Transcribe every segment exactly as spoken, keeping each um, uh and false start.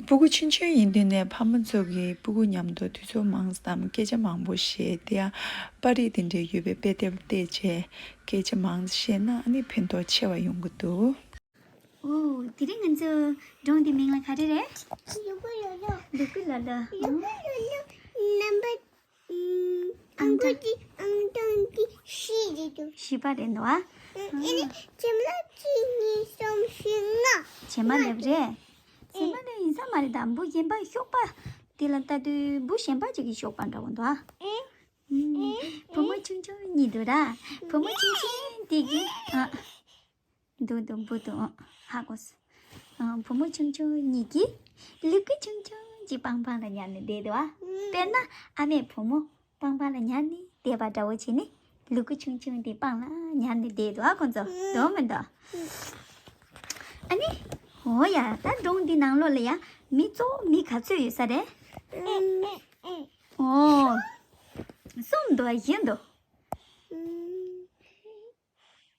སྤུ་གུ་ཆུང་ཆུང་ཡིན་དུས་ནས་ཕ་མ་ཚོ་གིས་སྤུ་གུ་མཉམ་དུ་དུས་ཚོད་མང་ཙམ་སྐད་ཆ་མང་པོ་བཤད་དེ་ཡང་པར་རིས་དེ་འདྲའི་ཡོད་པའི་དཔེ་དེབ་བལྟས་བྱས་སྐད་ཆ་མང་ཙམ་བཤད་ན་ཨ་ནི་ཕན་ཐོགས་ཆེ་བ་ཡོང་གི་འདུག། ཨོ། དེ་རིང་ང་ཚོ་སྒྲུང་འདི་མིང་ལ་ག་རེ་རེད། ལུ་གུ་ལོ་ལོ། ལུ་གུ་ལོ་ལོ། ལུ་གུ་ལོ་ལོ། རྣམ་པ། ཨང་གྲངས་ཀྱི་ཨང་གྲངས་ཀྱི་བཞི་རེད་འདུག། བཞི་པ་རེད་འདུག་ཨ། ཨེ་ནི་བྱེ་མ་བཅུ་གཉིས་གསུམ་བཞི་ལྔ། བྱེ་མ་ལེབ་རེད། བྱེ་མ་ལེབ་ཡིན་ས་མ་རེད་ད། འབུ་གཞན་པ་གཤོག་པ་དེ་ལ་ལྟ་དུས་འབུ་གཞན་པ་ཅིག་གི་གཤོག་པ་འདྲ་བོ་འདུག་ཨ། ཨེ། ཨུམ། བུ་མོ་ཆུང་ཆུང་གཉིས་འདུག་ར། བུ་མོ་ཆུང་ཆུང་དེ་གི་ཨ། འདུག་འདུག་འབུ་འདུག་ཧ་གོ་སོང་། བུ་མོ་ཆུང་ཆུང་གཉིས་ཀྱིས་ལུ་གུ་ཆུང་ཆུང་གཅིག་པང་པང་ལ་ཉར་ནས་བསྡད་འདུག་ཨ། དཔེར་ན་ཨ་མས་བུ་མོ་པང་པང་ལ་ཉར་ནས་བསྡད་པ་འདྲ་བོ་བྱས་ནས་ལུ་གུ་ཆུང་ཆུང་དེ་པང་ལ་ཉར་ནས་བསྡད་འདུག་ཨ། ཁོང་ཚོ་འདུག་མི་འདུག་ཨ་ནི། འོ་ཡ། ད་སྒྲུང་འདི་ནང་ལོགས་ལ་ཡ་མི་གཙོ་བོ་མི་ག་ཚོད་ཡོད་ས་རེད། འོ། གསུམ་འདུག་ཨ། བཞི་འདུག་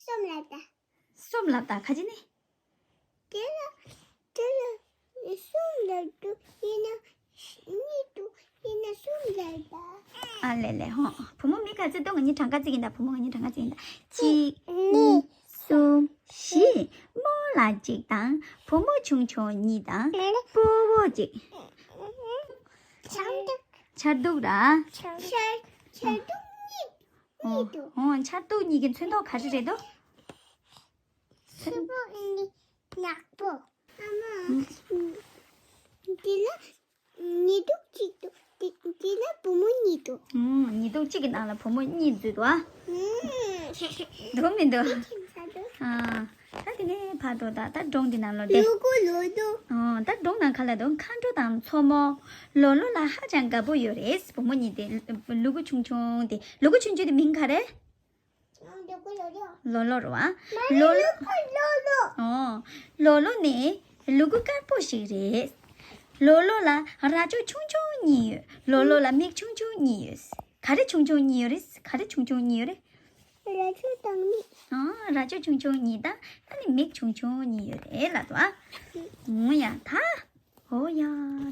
གསུམ་ལ་ད། གསུམ་ལབ་ད་ག་ཅི་ནི། དེ་ལ་དེ་ལ་གསུམ་ལབ་འདུག་ཡིན་ན་གཉིས་འདུག་ཡིན་ན་གསུམ་ལབ་ད། ཨ་ལེ་ལེ་ཧོ། བུ་མོ་མི་ག་ཚོད་འདུག་ང་གཉིས་གྲངས་ཀ་བརྩི་གིན་ད། བུ་མོ་ང་གཉིས་གྲངས་ཀ་བརྩི་གིན་ད། གཅིག་གཉིས་གསུམ་བཞི། རྨོ་ལགས་གཅིག་དང་བུ་མོ་ཆུང་ཆུང་གཉིས་དང་སྤོ་བོ་གཅིག། ཆར་གདུགས། ཆར་གདུགས་ར། ཆར་ཆར་གདུགས་གཉིས། གཉིས་འདུག་ཨོ། ཆར་གདུགས་གཉིས་ཀྱི་ཚོན་མདོག་ག་རེ་རེད་འདུག་སེར་པོ་ནི་ནག་པོ། ཨ་མ། འདི་ལ་ཉི་གདུགས་གཅིག་འདུག་འདི་འདི་ལ་བུ་མོ་གཉིས་འདུག་ཨོ། ཉི་གདུགས་གཅིག་གི་ནང་ལ་བུ་མོ་གཉིས་འཛུལ་འདུག་ཨ། འདུག་མི་འདུག་ཨ། ད་དེ་ནས་ཕར་འགྲོ་ད། ད་སྒྲུང་འདི་ནང་ལོགས་བསྡད། ལུ་གུ་ལོ་ལོ། ཨོ། ད་སྒྲུང་ནང་ག་ལ་འདུག་མཁའ་འགྲོ་དང་མཚོ་མོ། ལོ་ལོ་ལ་ཧ་ཅང་དགའ་པོ་ཡོད་རེད། བུ་མོ་གཉིས་དེ། ལུ་གུ་ཆུང་ཆུང་དེ། ལུ་གུ་ཆུང་ཆུང་དེ་མིང་ག་རེད། ལོ་ལོ་རེད་བ། ལོ་ལོ། ལོ་ལོ། ཨོ། ལོ་ལོ་ནི་ལུ་གུ་དཀར་པོ་ཞིག་རེད། ལོ་ལོ་ལ་རྭ་ཅོ་ཆུང་ཆུང་གཉིས་ཡོད། ལོ་ལོ་ལ་མིག་ཆུང་ཆུང་གཉིས་ཡོད། ག་རེ་ཆུང་ཆུང་གཉིས་ཡོད་རེད། ག་རེ་ཆུང་ཆུང་གཉིས་ཡོད་རེད། རྭ་ཅོ་དང་མིག་ཨ། རྭ་ཅོ་ཆུང་ཆུང་གཉིས་དང་ཨ་ནི་མིག་ཆུང་ཆུང་གཉིས་ཡོད་རེད་ལབ་འདུག་ཨ། འོ་ཡ་ད། འོ་ཡ།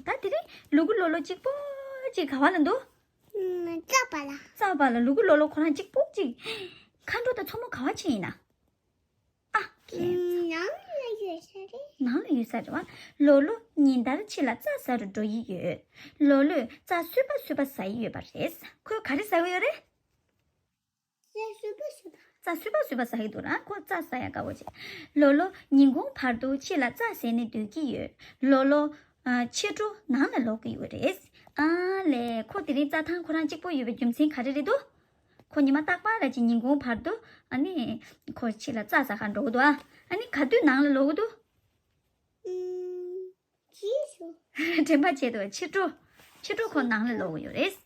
ད་དེ་རིང་ལུ་གུ་ལོ་ལོ་གཅིག་པོ་གཅིག་ག་བ་ལ་འདུག་ཨ། རྩྭ་པ་ལ། རྩྭ་པ་ལ་ལུ་གུ་ལོ་ལོ་ཁོ་རང་གཅིག་པོ་གཅིག་མཁའ་འགྲོ་དང་མཚོ་མོ་ག་བ་ཕྱིན་ཡིན་ན། ཨ། ཁྱེད། ནང་ལ་ཡོད་ས་རེད། ནང་ལ་ཡོད་ས་རེད་བ། ལོ་ལོ་ཉིན་ལྟར་ཕྱི་ལ་རྩྭ་ཟ་རུ་འགྲོ་ཡི་ཡོད། ལོ་ལོས་རྩྭ་སོས་པ་སོས་པ་ཟ་ཡི་ཡོད་པ་རེད། ཁོས་ག་རེ་ཟ་གི་ཡོད་རེད། རྩྭ་སོས་པ་སོས་པ། རྩྭ་སོས་པ་སོས་པ་ཟ་གི་འདུག་ར། ཁོ་རྩྭ་ཟ་ཡ་དགའ་བོ་བྱེད། ལོ་ལོ་ཉིན་གུང་བར་དུ་ཕྱི་ལ་རྩྭ་ཟས་ནས་སྡོད་ཀྱི་ཡོད། ལོ་ལོ། ཨ། ཕྱི་དྲོ་ནང་ལ་ལོག་གི་ཡོད་རེད། ཨ་ལས། ཁོ་དེ་རིང་རྩྭ་ཐང་ཁོ་རང་གཅིག་པོ་ཡོད་པའི་རྒྱུ་མཚན་ག་རེ་རེད་འདུག་ཁོ་ཉི་མ་རྟག་པར་ར་ཅིག་ཉིན་གུང་བར་དུ་ཨ་ནི་ཁོ་ཕྱི་ལ་རྩྭ་ཟ་གར་འགྲོ་གི་འདུག་ཨ། ཨ་ནི་ག་དུས་ནང་ལ་ལོག་གི་འདུག་ཨུམ། རྗེས་སུ། དྲན་པ་བྱེད་དུ་ཕྱི་དྲོ། ཕྱི་དྲོ་ཁོ་ནང་ལ་ལོག་གི་ཡོད་རེད།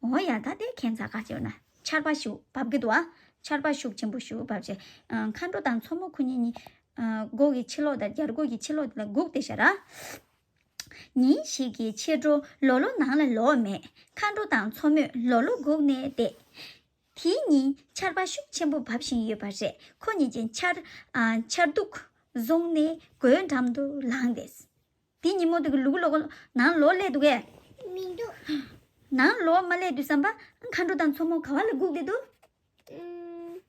འོ་ཡ། ད་དེ་ཁྱད་མཚར་ག་ཅིག་ཡོད་ན། ཆར་པ་ཤུགས་བབས་ཀྱི་འདུག་ཨ། ཆར་པ་ཤུགས་ཆེན་པོ་ཤུགས་བབས་བྱས། ཨ། མཁའ་འགྲོ་དང་མཚོ་མོ་ཁོ་གཉིས་གཉིས། ཨ། སྒོ་གི་ཕྱི་ལོགས་དང་རྒྱལ་སྒོ་གི་ཕྱི་ལོགས་དེ་ལ་སྒུག་བསྡད་ཤག་ར། ཉིན་ཞིག་གི་ཕྱི་དྲོ་ལོ་ལོ་ནང་ལ་ལོག་མེད། མཁའ་འགྲོ་དང་མཚོ་མོས་ལོ་ལོ་སྒུག་ནས་བསྡད། དེའི་ཉིན་ཆར་པ་ཤུགས་ཆེན་པོ་བབས་བཞིན་ཡོད་པ་རེད། ཁོ་གཉིས་ཀྱིས་ཆར། ཨ། ཆར་གདུགས་བཟུང་ནས་སྒོའི་འགྲམ་དུ་ལངས་ཏེ། དེ་ཉིན་མོ་དེ་གི་ལུ་གུ་ལོ་ལོ་ནང་ལོག་སླེབས་འདུག་གས། མི་འདུག་ནང་ལོག་མ་སླེབས་དུས་ཙམ་པ་མཁའ་འགྲོ་དང་མཚོ་མོ་ག་བ་ལ་སྒུག་བསྡད་འདུག་ཨུམ།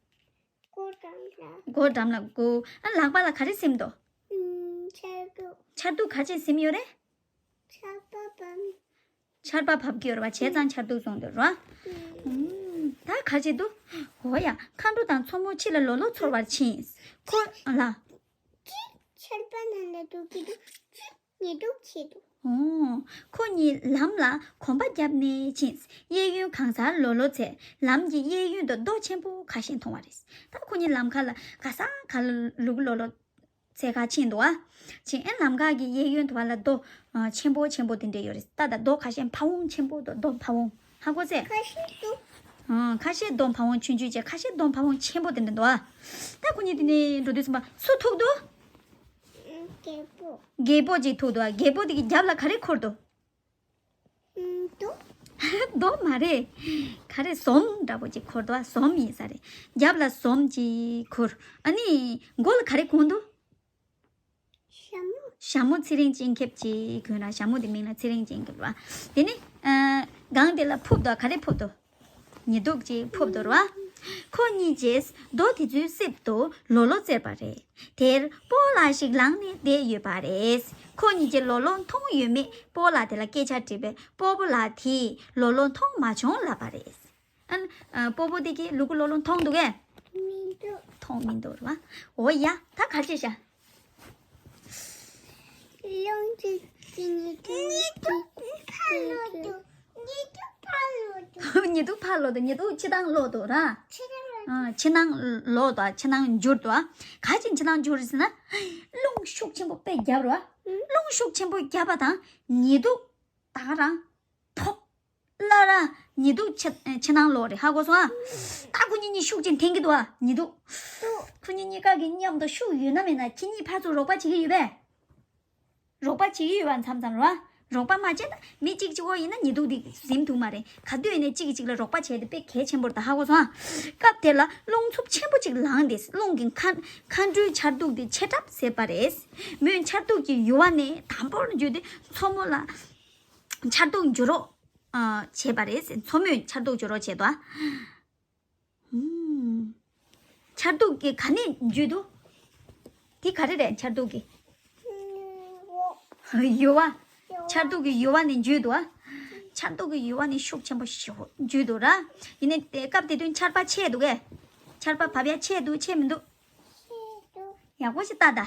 སྒོ་འགྲམ་ལ། སྒོ་འགྲམ་ལ་སྒུག་ཨ། ལག་པ་ལ་ག་རེ་ཟིན་འདུག་ཨུམ། ཆར་གདུགས། ཆར་གདུགས་ག་ཅིག་ཟིན་ཡོད་རེད། ཆར་པ་བབས། ཆར་པ་བབས་ཀྱི་ཡོད་རེད་བ། བྱས་ཙང་ཆར་གདུགས་བཟུང་འདུག་ར། ཨུམ། ད་ག་བྱེད་འདུག་འོ་ཡ། མཁའ་འགྲོ་དང་མཚོ་མོ་ཕྱི་ལ་ལོ་ལོ་ཚོར་བར་ཕྱིན། ཁོ་ལ། གཅིག་ཆར་པ་ནང་ལ་འདུག་གི་འདུག་གཅིག་ཉལ་འདུག་བྱེད་འདུག་འོ། ཁོ་གཉིས་ལམ་ལ་གོམ་པ་བརྒྱབ་ནས་ཕྱིན། གཡས་གཡོན་གང་སར་ལོ་ལོ་འཚོལ། ལམ་གྱི་གཡས་གཡོན་དུ་རྡོ་ཆེན་པོ་ཁ་ཤས་མཐོང་བ་རེད། ད་ཁོ་གཉིས་ལམ་ཁ་ལ་ག་ས་ག་ལ་ལུ་གུ་ལོ་ལོ་འཚོལ་ག་ཕྱིན་འདུག་ཨ། ཕྱིན། ཨེ། ལམ་ཁ་གི་གཡས་གཡོན་དུ་བ་ལ་རྡོ། ཨ། ཆེན་པོ་ཆེན་པོ་དེ་འདྲ་ཡོད་རེད། ད་ད་རྡོ་ཁ་ཤས་ཕ་བོང་ཆེན་པོ་འདུག་རྡོ་ཕ་བོང་། ཧ་གོ་ཚེ། ཁ་ཤས་འདུག་ཨ། ཁ་ཤས་རྡོ་ཕ་བོང་ཆུང་ཆུང་བྱས། ཁ་ཤས་རྡོ་ཕ་བོང་ཆེན་པོ་དེ་འདྲ་འདུག་ཨ། ད་ཁོ་གཉིས་དེ་ནས་འགྲོ་དུས་ཙམ་པ་སུ་ཐུག་འདུག་རྒད་པོ། རྒད་པོ་ཅིག་ཐུག་འདུག་ཨ། རྒད་པོ་དེ་གི་རྒྱབ་ལ་ག་རེ་འཁུར་འདུག་ཨུམ། རྡོ། རྡོ་མ་རེད། ག་རེ་ཟོམ་འདྲ་པོ་ཅིག་འཁུར་འདུག་ཨ། ཟོམ་ཡིན་ས་རེད། རྒྱབ་ལ་ཟོམ་ཅིག་འཁུར། ཨ་ནི་མགོ་ལ་ག་རེ་གོན་འདུག་ཞྭ་མོ་ ཞྭ་མོ་ཚེ་རིང་སྤྱན་ཁེབས་ཅིག་གོན་ར། ཞྭ་མོ་དེ་མིང་ལ་ཚེ་རིང་སྤྱན་ཁེབས་ར། དེ་ནི་ཨ་སྒང་དེ་ལ་ཕུབ་དོ། ག་རེ་ཕུབ་དོ། ཉི་གདུགས་ཅིག་ཕུབ་དོ་ར། ཁོ་གཉིས་ཀྱིས་རྡོ་དེ་ཚོའི་གསེབ་ཏུ་ལོ་ལོ་བཙིར་བ་རེད། དེར་སྤོ་ལགས་ཤིག་ལངས་ནས་བསྡད་ཡོད་པ་རེད། ཁོ་གཉིས་ཀྱིས་ལོ་ལོ་མཐོང་ཡོད་མེད་སྤོ་ལགས་དེ་ལ་སྐད་ཆ་དྲིས་པས། སྤོ་བོ་ལགས་དེས་ལོ་ལོ་མཐོང་མ་བྱུང་ལབ་པ་རེད། ཨན། ཨ། སྤོ་བོ་དེ་གིས་ལུ་གུ་ལོ་ལོ་མཐོང་འདུག་གས། མི་འདུག་མཐོང་མི་འདུག་ར། འོ་ཡ། ད་ག་རེ་བྱས་ཤག་རླུང་གིས་ཉི་གདུགས་ཕར་ལོག་འདུག་ཉི་གདུགས་ཕར་ལོག་འདུག་ཉི་གདུགས་ཕར་ལོག་འདུག་ཉི་གདུགས་ཕྱི་ནང་ལོག་འདུག་ར། ཕྱི་ནང་ལོག་ཨ། ཕྱི་ནང་ལོག་འདུག་ཕྱི་ནང་འགྱུར་འདུག་ག་ཅིག་ཕྱི་ནང་འགྱུར་ཟེར་ན། རླུང་ཤུགས་ཆེན་པོ་དཔེ་བརྒྱབ་ར། རླུང་ཤུགས་ཆེན་པོ་བརྒྱབ་པ་དང་ཉི་གདུགས་ད་ག་རང་ཐོག་སླར་ཉི་གདུགས་ཕྱི་ཕྱི་ནང་ལོག་རེད། ཧ་གོ་སོང་ཨ། ད་ཁོ་གཉིས་གཉིས་ཤུགས་ཆེན་འཐེན་གྱི་འདུག་ཨ། ཉི་གདུགས། ཁོ་གཉིས་གཉིས་ཀ་གི་མཉམ་དུ་ཤུགས་ཡོད་ན་མེད་ན་ཁྱེད་གཉིས་ཕར་ཚུར་རོགས་པ་བྱེད་ཀྱི་ཡོད་པས། རོགས་པ་བྱེད་ཀྱི་ཡོད་པ་མཚམས་མཚམས་རེད་བ། རོགས་པ་མ་བྱས་ན་མི་གཅིག་གཅིག་པོ་ཡིན་ན་ཉི་གདུགས་འདི་ཟིན་ཐུབ་མ་རེད། ག་དུས་ཡིན་ནའི་གཅིག་གིས་གཅིག་ལ་རོགས་པ་བྱས་ཏེ་དཔེ་གལ་ཆེན་པོ་རེད། ད་ཧ་གོ་སོང་ཨ། སྐབས་དེ་ལ་རླུང་འཚུབ་ཆེན་པོ་གཅིག་ལངས་ཏེ་རླུང་གིས་མཁའ་མཁའ་འགྲོའི་ཆར་གདུགས་དེ་ཆེ་དྲགས་བཟོས་པ་རེད། མོས་ཆར་གདུགས་ཀྱི་ཡུ་བ་ནས་དམ་པོར་འཇུས་ཏེ་མཚོ་མོ་ལ་ཆར་གདུགས་འཇུ་རོགས་ཨ་བྱས་པ་རེད། མཚོ་མོས་ཆར་གདུགས་འཇུ་རོགས་བྱས་འདུག་ཨ། ཧུམ། ཆར་གདུགས་ཀྱིས་ག་ནས་འཇུས་འདུག་དེ་ག་རེ་རེད། ཆར་གདུགས་ཀྱི་ཡུ་བ། ཆར་གདུགས་ཀྱི་ཡུ་བ་ནས་འཇུས་འདུག་ཨ། ཆར་གདུགས་ཀྱི་ཡུ་བ་ནི་ཤུགས་ཆེན་པོ་ཞིག་འཇུས་འདུག་ར། ཡིན་ནའི་དེ་སྐབས་དེ་དུས་ཆར་པ་ཆད་འདུག་གས། ཆར་པ་བབས་ཡ་ཆད་འདུག་ཆད་མི་འདུག་ཡག་པོ་ཞིག་ལྟ་ད།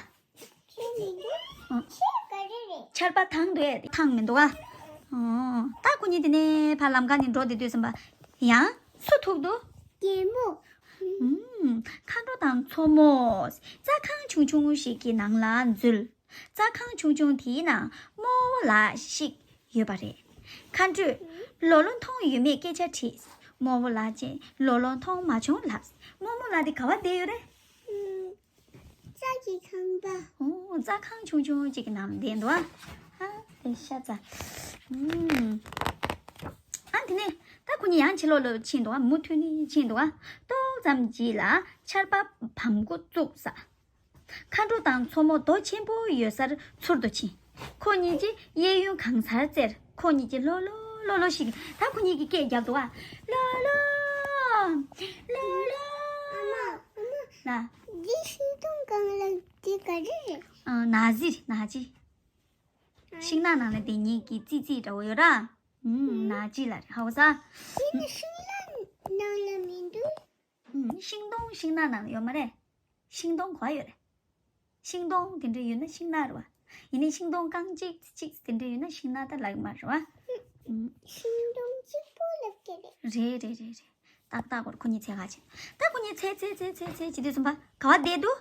ཆར་པ་ཐང་འདུག་ཨེ། ཐང་མི་འདུག་ཨ། ཨོ། ད་ཁོ་གཉིས་དེ་ནས་ཕར་ལམ་ཁ་ནས་འགྲོ་བསྡད་དུས་ཙམ་པ། ཡང་སུ་ཐུག་འདུག་རྒན་མོ། ཨུམ། མཁའ་འགྲོ་དང་མཚོ་མོ། རྩྭ་ཁང་ཆུང་ཆུང་ཞིག་གི་ནང་ལ་འཛུལ། རྩྭ་ཁང་ཆུང་ཆུང་དེའི་ནང་རྨོ་བོ་ལགས་ཤིག་ཡོད་པ་རེད། མཁའ་འགྲོས་ལོ་ལོ་མཐོང་ཡོད་མེད་སྐད་ཆ་དྲིས། རྨོ་བོ་ལགས་ཀྱིས་ལོ་ལོ་མཐོང་མ་བྱུང་ལབ། རྨོ་མོ་ལགས་དེ་ག་པར་བསྡད་ཡོད་རེད། རྩྭ་གི་ཁང་པ། ཨོ། རྩྭ་ཁང་ཆུང་ཆུང་ཅིག་གི་ནང་བསྡད་འདུག་ཨ། ཨ། དེ་ཤ་ཚ། ཨུམ། ཨ། དེ་ནས་ད་ཁོ་གཉིས་ཡང་ཕྱི་ལོགས་ལ་ཕྱིན་འདུག་ཨ། མུ་མཐུད་ནས་ཕྱིན་འདུག་ཨ། ཏོག་ཙམ་རྗེས་ལ་ཆར་པ་བམ་མགོ་བཙུགས་ས། མཁའ་འགྲོ་དང་མཚོ་མོ་རྡོ་ཆེན་པོ་ཡོད་སར་ཚུར་དུ་ཕྱིན། ཁོ་གཉིས་ཀྱིས་གཡས་གཡོན་གང་སར་བཙིར། ཁོ་གཉིས་ཀྱིས་ལོ་ལོ་ལོ་ལོ་ཞིག་ད་ཁོ་གཉིས་ཀྱིས་སྐད་རྒྱབ་འདུག་ཨ། ལོ་ལོ། ལོ་ལོ། ཨ་མ། ཨ་མ། ལ། འདི་ཤིང་སྡོང་སྒང་ལ་འདི་ག་རེ་རེད། ཨ། ནག་རྫི་རེད། ནག་རྫི། ཤིང་ནགས་ནང་ལ་བསྡད་མཁན་གྱི་ཙི་ཙི་འདྲ་བོ་ཡོད་ར། ཨུམ། ནག་རྫི་ལ་རེད། ཧ་གོ་སོང་། འདི་ནི་ཤིང་ནགས་ནང་ལ་མི་འདུག་ཨུམ། ཤིང་སྡོང་ཤིང་ནགས་ནང་ལ་ཡོད་མ་རེད། ཤིང་སྡོང་ག་པར་ཡོད་རེད། ཤིང་སྡོང་དེ་འདྲ་ཡོད་ན་ཤིང་ནགས་རེད་བ། ཡིན་ནའི་ཤིང་སྡོང་རྐང་གཅིག་གཅིག་དེ་འདྲ་ཡོད་ན་ཤིང་ནགས་ད་ལབ་ཀྱི་མ་རེད་བ། ཤིང་སྡོང་གཅིག་པོ་ལབ་ཀྱི་རེད། རེད་རེད་རེད་རེད། ཏག་ཏག་གོ། ཁོ་གཉིས་འཚོལ་ག་ཕྱིན། ད་ཁོ་གཉིས་འཚོལ་འཚོལ་འཚོལ་འཚོལ་འཚོལ་བྱེད་དུས་ཙམ་པ་ག་པར་བསྡད་འདུག་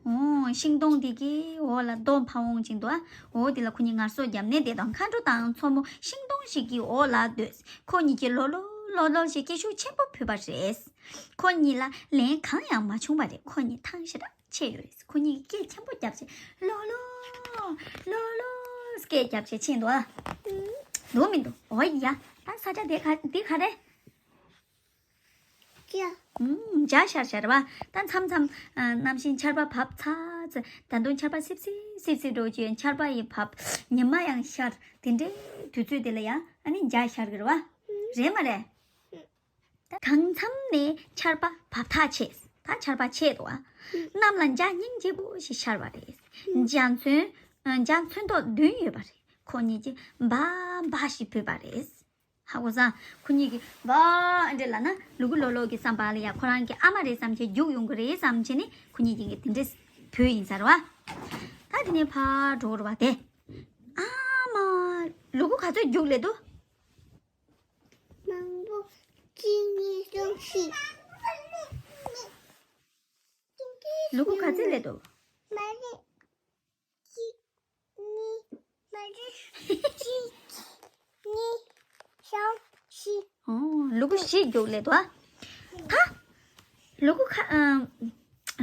ཨུམ། ཨོ། ཤིང་སྡོང་དེ་གི་འོག་ལ་རྡོ་འཕང་འོང་ཅིག་འདུག་ཨ། འོ་དེ་ལ་ཁོ་གཉིས་ངལ་གསོ་བརྒྱབ་ནས་བསྡད་དང་། མཁའ་འགྲོ་དང་མཚོ་མོ་ཤིང་སྡོང་ཞིག་གི་འོག་ལ་སྡོད། ཁོ་གཉིས་ཀྱིས་ལོ་ལོ་ལོ་ལོ་ཞེས་སྐད་ཤུགས་ཆེན་པོ་བོས་པ་རེད། ཁོ་གཉིས་ལ་ལན་གང་ཡང་མ་བྱུང་བ་རེད། ཁོ་གཉིས་ཐང་ཞེ་དྲག་ཆད་ཡོད་རེད། ཁོ་གཉིས་ཀྱིས་སྐད་ཆེན་པོ་བརྒྱབ་བྱས་ལོ་ལོ་ལོ་ལོ་སྐད་བརྒྱབ་བྱས་ཕྱིན་འདུག་ཨ། འདུག་མི་འདུག་འོ་ཡ། ད་ས་ཆ་དེ་ག་འདི་ག་རེད། ཇ། ཨུམ། འཇའ་ཤར་ཤར་བ། ད་མཚམས་མཚམས་ཨ་གནམ་གཤིས་ཆར་པ་བབས་ཚར་ཚེ། ད་དུང་ཆར་པ་སིབ་སིབ་སིབ་སིབ་འགྲོ་གི་ཡོད། ཆར་པ་ཡི་བབས། ཉི་མ་ཡང་ཤར། དེ་འདྲའི་དུས་ཚོད་དེ་ལ་ཡང་ཨ་ནི་འཇའ་ཤར་གི་རེད་བ། རེད་མ་རེད། ད་གང་འཚམ་ནས་ཆར་པ་བབས་ཐག་ཆད། ད་ཆར་པ་ཆད་འདུག་བ། གནམ་ལ་འཇའ་སྙིང་རྗེ་པོ་ཞིག་ཤར་བ་རེད། འཇའ་ཚོན་འཇའ་ཚོན་མདོག་བདུན་ཡོད་པ་རེད། ཁོ་གཉིས་ཀྱིས་འབའ་འབའ་ཞིག་བུད་པ་རེད། ཧ་གོ་སོང་། ཁོ་གཉིས་ཀྱིས་འབའ་འདྲ་ལབ་ན་ལུ་གུ་ལོ་ལོ་གི་བསམ་པ་ལ་ཡ་ཁོ་རང་གི་ཨ་མ་རེད་བསམ་བྱས་རྒྱུག་ཡོང་གི་རེད་བསམ་བྱས་ནས་ཁོ་གཉིས་ཀྱིས་དེ་འདྲས་བུད་ཡིན་ས་རེད་བ། ད་དེ་ནས་ཕར་འགྲོ་གི་རེད་བ་དེ། ཨ་མ། ལུ་གུ་ག་ཚོད་རྒྱུག་ལས་འདུག་མང་པོ། གཅིག་གཉིས་གསུམ་བཞི། ལུ་གུ་ག་ཚོད་ལས་འདུག་མ་རེད། གཅིག་གཉིས། མ་རེད། གཅིག་གཉིས། གསུམ། བཞི། ཨོ། ལུ་གུ་བཞི་རྒྱུག་ལས་འདུག་ཨ། ད་ལུ་གུ་ཁ་ཨ།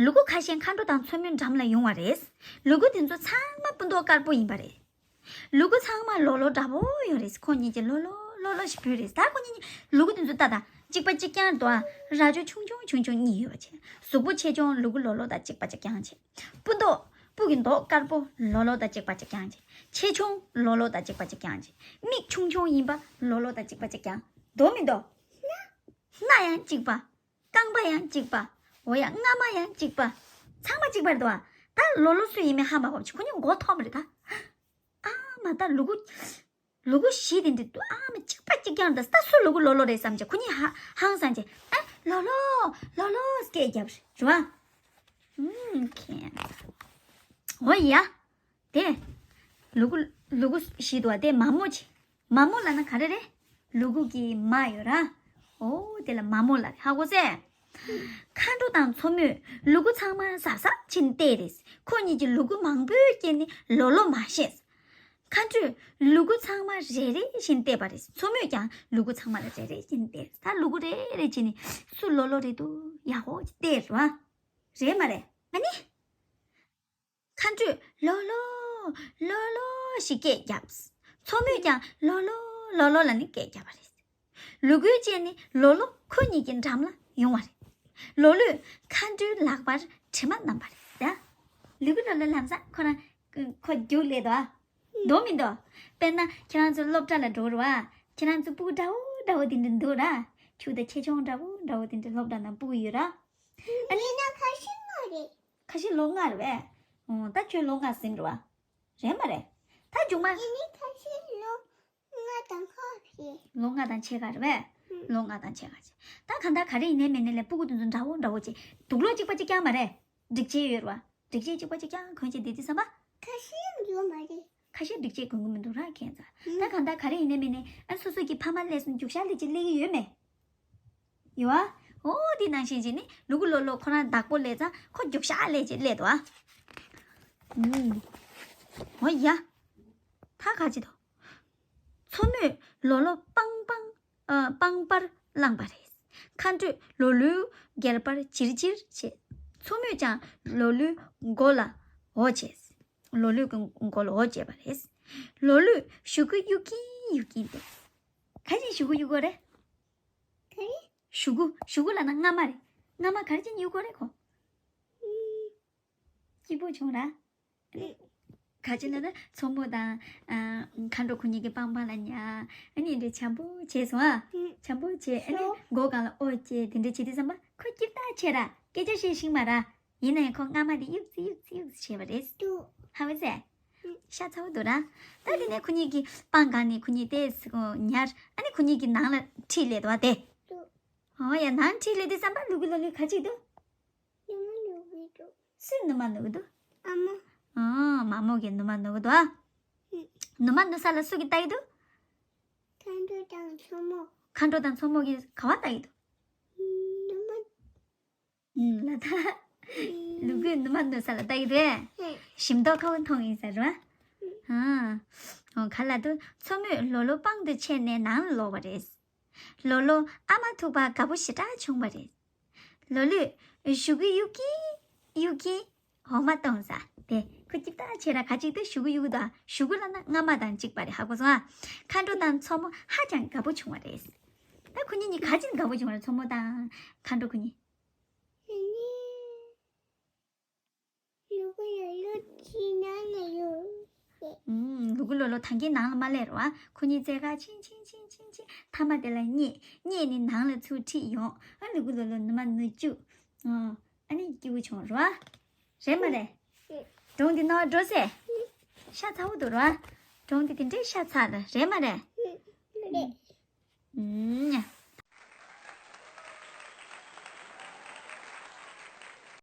ལུ་གུ་ཁ་ཤས་མཁའ་འགྲོ་དང་མཚོ་མོའི་འགྲམ་ལ་ཡོང་བ་རེད། ལུ་གུ་དེ་ཚོ་ཚང་མ་སྤུ་མདོག་དཀར་པོ་ཡིན་པ་རེད། ལུ་གུ་ཚང་མ་ལོ་ལོ་འདྲ་པོ་ཡོད་རེད། ཁོ་གཉིས་ཀྱིས་ལོ་ལོ་ལོ་ལོ་ཞིག་བུད་རེད། ད་ཁོ་གཉིས་ལུ་གུ་དེ་ཚོ་ལྟ་དང་ གཅིག་པ་གཅིག་རྐྱང་འདུག་ཨ། རྭ་ཅོ་ཆུང་ཆུང་ཆུང་ཆུང་གཉིས་ཡོད་པ་བྱས། གཟུགས་པོ་ཆེ་ཆུང་ལུ་གུ་ལོ་ལོ་དང་གཅིག་པ་གཅིག་རྐྱང་བྱས། སྤུ་མདོག་སྤུ་གི་མདོག་དཀར་པོ་ལོ་ལོ་དང་གཅིག་པ་གཅིག་རྐྱང་བྱས། ཆེ་ཆུང་ལོ་ལོ་དང་གཅིག་པ་གཅིག་རྐྱང་བྱས། མིག་ཆུང་ཆུང་ཡིན་པ་ལོ་ལོ་དང་གཅིག་པ་གཅིག་རྐྱང་། མདོག་མི་མདོག་སྣ་ཡང་གཅིག་པ། རྐང་པ་ཡང་གཅིག་པ། འོ་ཡ་རྔ་མ་ཡང་གཅིག་པ། ཚང་མ་གཅིག་པ་རེད་འདུག་ཨ། ད་ལོ་ལོ་སུ་ཡིན་མིན་ཧ་མ་གོ་བ་བྱས། ཁོ་གཉིས་མགོ་འཐོམས་རེད་ད། ཨ་མ་ད་ལུ་གུ། ལུ་གུ་བཞི་དེ་འདྲ་འདུག་ཨ་མ། གཅིག་པ་གཅིག་རྐྱང་འདུག་ད་སུ་ལུ་གུ་ལོ་ལོ་རེད་བསམ་བྱས་ཁོ་གཉིས་ཧ་ཧང་སངས་བྱས། ཨ་ལོ་ལོ་ལོ་ལོ་སྐད་རྒྱབ་རེད་རེད་བ། ཨུམ་ཁེ། འོ་ཡ། དེ། ལུ་གུ་ལུ་གུ་བཞི་འདུག་ཨ། དེ་མ་མོ་བྱས། མ་མོ་ལབ་ན་ག་རེ་རེད། ལུ་གུ་གི་མ་ཡོད་ར། འོ་དེ་ལ་མ་མོ་ལབ་རེད། ཧ་གོ་སོང་། མཁའ་འགྲོ་དང་མཚོ་མོས་ལུ་གུ་ཚང་མ་གཟབ་གཟབ་བྱས་ནས་བལྟས་རེད། ཁོ་གཉིས་ཀྱིས་ལུ་གུ་མང་པོའི་རྐྱེན་ནས་ལོ་ལོ་མ་ཤེས། མཁའ་འགྲོས་ལུ་གུ་ཚང་མ་རེ་རེ་བཞིན་བལྟས་པ་རེད། མཚོ་མོས་ཀྱང་ལུ་གུ་ཚང་མ་ལ་རེ་རེ་བཞིན་བལྟས། ད་ལུ་གུ་རེ་རེ་བྱས་ནས་སུ་ལོ་ལོ་རེད་འདུག་ཡག་པོ་བལྟས་རེད་བ། རེད་མ་རེད། ཨ་ནི། མཁའ་འགྲོས་ལོ་ལོ། ལོ་ལོ་ཞེས་སྐད་བརྒྱབ། མཚོ་མོས་ཀྱང་ལོ་ལོ། ལོ་ལོ་ལབ་ནས་སྐད་བརྒྱབ་པ་རེད། ལུ་གུའི་རྗེས་ནས་ལོ་ལོ་ཁོ་གཉིས་ཀྱི་འགྲམ་ལ་ཡོང་བ་རེད། ལོ་ལོས་མཁའ་འགྲོའི་ལག་པར་དྲི་མ་བསྣམས་པ་རེད་ད། ལུ་གུ་ལོ་ལོ་ལམ་སང་ཁོ་རང་ཁོ་རྒྱུགས་སླེབས་འདུག་ཨ། མདོག་མི་མདོག་དཔེར་ན་ཁྱེད་རང་ཚོ་སློབ་གྲྭ་ལ་འགྲོ་རུ་བ། ཁྱེད་རང་ཚོ་སྤུ་གུ་འདྲ་བོ་འདྲ་བོ་དེ་འདྲ་འདུག་ར། ཁྱོད་དང་ཆེ་ཆུང་འདྲ་བོ་འདྲ་བོ་དེ་འདྲ་སློབ་གྲྭ་ནང་སྤུ་གུ་ཡོད་ར། ཨ་ནི། ཡིན་ན་ཁ་ཤས་མ་རེད། ཁ་ཤས་ལོ་ལྔ་རེད་པས། ཨོ་ད་ཁྱོད་ལོ་ལྔ་ཟིན་རེད་བ། རེད་མ་རེད། ད་མཇུག་མ། ཡིན་ནི་ཁ་ཤས་ལོ་ལྔ་དང་ཁ་ཤས། ལོ་ལྔ་དང་ཕྱེད་ཀ་རེད་པས། ཨུ། ལོ་ལྔ་དང་ཕྱེད་ཀ་བྱས། ད་གང་ལྟར་ག་རེ་ཡིན་ནའི་མིན་ནའི་ལས་སྤུ་གུ་དེ་ཚོ་འདྲ་བོ་འདྲ་བོ་བྱས། དུག་ལོག་གཅིག་པ་གཅིག་རྐྱང་མ་རེད། སྒྲིག་ཆས་ཡོད་རེད་བ། སྒྲིག་ཆས་གཅིག་པ་གཅིག་རྐྱང་གོན་བྱས་བསྡད་དུས་ཙམ་པ། ཁ་ཤས་ཡོད་མ་རེད། ཁ་ཤས་སྒྲིག་ཆས་གོན་གི་མི་འདུག་ར་ཁྱེད་ཚོ། ཨུ། ད་གང་ལྟར་ག་རེ་ཡིན་ནའི་མིན་ནའི་ཨ་སོ་སོ་གི་ཕ་མ་སླེབས་སོང་རྒྱུགས་ཤར་སླེབས་ཅིག་སླེབས་ཀྱི་ཡོད་མེད། ཡོད་ཨ། འོ་དེ་ནང་བཞིན་བྱས་ནས་ལུ་གུ་ལོ་ལོ་ཁོ་རང་བདག་པོ་སླེབས་ཙང་ཁོ་རྒྱུགས་ཤར་སླེབས་ཅིག་སླེབས་འདུག་ཨ། ཨུམ། འོ་ཡ། ད་ག་ཅི་འདུག་མཚོ་མོས་ལོ་ལོ་པང་པང་ཨ་པང་པར་བླངས་པ་རེད། མཁའ་འགྲོས་ལོ་ལོའི་སྒལ་པར་བྱིལ་བྱིལ་བྱས། མཚོ་མོས་ཀྱང་ལོ་ལོའི་མགོ་ལ་འོ་བྱས། ལོ་ལོའི་མགོ་ལ་འོ་བྱས་པ་རེད། ལོ་ལོས་གཞུ་གུ་གཡུག་གིན་གཡུག་གིན་བསྡད། ག་རེ་གཞུ་གུ་གཡུག་གོ་རེད། ག་རེ། གཞུ་གུ། གཞུ་གུ་ལབ་ན་རྔ་མ་རེད། རྔ་མ་ག་རེ་བྱས་ནས་གཡུག་གོ་རེད་ཁོ། སྐྱིད་པོ་བྱུང་ར། ཨ་ནི། ག་ཅི་ལབ་ན་མཚོ་མོ་དང་། ཨ། མཁའ་འགྲོ་ཁོ་གཉིས་ཀྱི་པང་པང་ལ་ཉལ། ཨ་ནི་འདྲ་བྱམས་པོ་བྱས་སོང་ཨ། ཨུ། བྱམས་པོ་བྱས་ཨ་ནི་སོ། མགོ་སྒང་ལ་ཨོ་བྱས་དེ་འདྲ་བྱེད་དུས་ཙམ་པ་ཁོ་སྐྱིད་པོ་ཆེ་ར། སྐད་ཆ་བཤད་ཤེས་མ་ར། ཡིན་ན་ཡང་ཁོ་རྔ་མ་དེ་གཡུག་ཙི་གཡུག་ཙི་གཡུག་ཙི་བྱས་པ་རེད། ཏུ། ཧ་གོ་སོང་། ཤ་ཚ་བོ་འདུག་ར། ད་དེ་ནས་ཁོ་གཉིས་ཀྱི་པང་སྒང་ནས་ཁོ་གཉིས་ཏོག་ཙམ་ཉལ། ཨ་ནི་ཁོ་གཉིས་ཀྱི་ནང་ལ་ཁྲིད་སླེབས་འདུག་བ་དེ། ཏུ། ཨོ་ཡ་ནང་ཁྲིད་སླེབས་དུས་ཙམ་པ་ལུ་གུ་ལོ་ལོས་ག་ཅི་འདུག་ནུ་མ་ནུ་གི་འདུག་སུས་ནུ་མ་ནུ་གི་འདུག་ཨ་མ། ཨ་མ་མོ་གིས་ནུ་མ་ནུ་གི་འདུག་ཨ། ཨུ། ནུ་མ་ནུ་ས་ལ་སུ་གིས་ལྟ་གི་འདུག་མཁའ་འགྲོ་དང་མཚོ་མོ། མཁའ་འགྲོ་དང་མཚོ་མོ་གིས་ག་པར་ལྟ་གི་འདུག་ནུ་མ། ཨུམ། ལ་ད། ཨུམ། ལུ་གུས་ནུ་མ་ནུ་ས་ལ་ལྟ་གི་འདུག་ཨེ། ཨུམ། ཞིམ་མདོག་ཁ་པོ་མཐོང་ཡིན་ས་རེད་བ། ཨུམ། ཨ། འོ་ག་ལ་དུ་མཚོ་མོས་ལོ་ལོ་པང་དུ་ཁྱེར་ནས་ནང་ལ་ལོག་པ་རེད། ལོ་ལོ་ཨ་མ་ཐུག་པ་དགའ་པོ་ཞེ་དྲག་བྱུང་བ་རེད། ལོ་ལོས་གཞུ་གུ་གཡུག་གིན་གཡུག་གིན་འོ་མ་བཏུང་ས་དེ་ཁོ་སྐྱིད་པོ་ཆེ་ར། ག་ཅིག་ཏུ་གཞུ་གུ་གཡུག་གི་འདུག་ཨ། གཞུ་གུ་ལབ་ན་རྔ་མ་དང་གཅིག་པ་རེད། ཧ་གོ་སོང་ཨ། མཁའ་འགྲོ་དང་མཚོ་མོ་ཧ་ཅང་དགའ་པོ་བྱུང་བ་རེད། ད་ཁོ་གཉིས་གཉིས་ག་ཅིག་དགའ་པོ་བྱུང་བ་རེད། མཚོ་མོ་དང་མཁའ་འགྲོ་ཁོ་གཉིས། ལུ་གུ་ལོ་ལོ་ཁྱིམ་ནང་ལ་ཡོད། ཨུམ། ལུ་གུ་ལོ་ལོ་ཐང་གའི་ནང་ལ་མ་སླེབས་རོགས་ཨ། ཁོ་གཉིས་རྩེ་ག་ཕྱིན་ཕྱིན་ཕྱིན་ཕྱིན་ཕྱིན། མཐའ་མ་དེ་ལ་སྙེག་སྙེག་ནས་ནང་ལ་ཚུར་ཁྲིད་ཡོང་། ཨ་ལུ་གུ་ལོ་ལོ་ནུ་མ་ནུ་བཅུག་ཨ་ཨ་ནི་སྐྱིད་པོ་བྱུང་རོགས་ཨ། རེད་མ་རེད། སྒྲུང་འདི་ནོར་འགྲོ་སེ། ཤ་ཚ་བོ་འདུག་རོགས་ཨ། སྒྲུང་འདི་དེ་འདྲའི་ཤ་ཚ་རེད། རེད་མ་རེད། རེད། ཨུམ།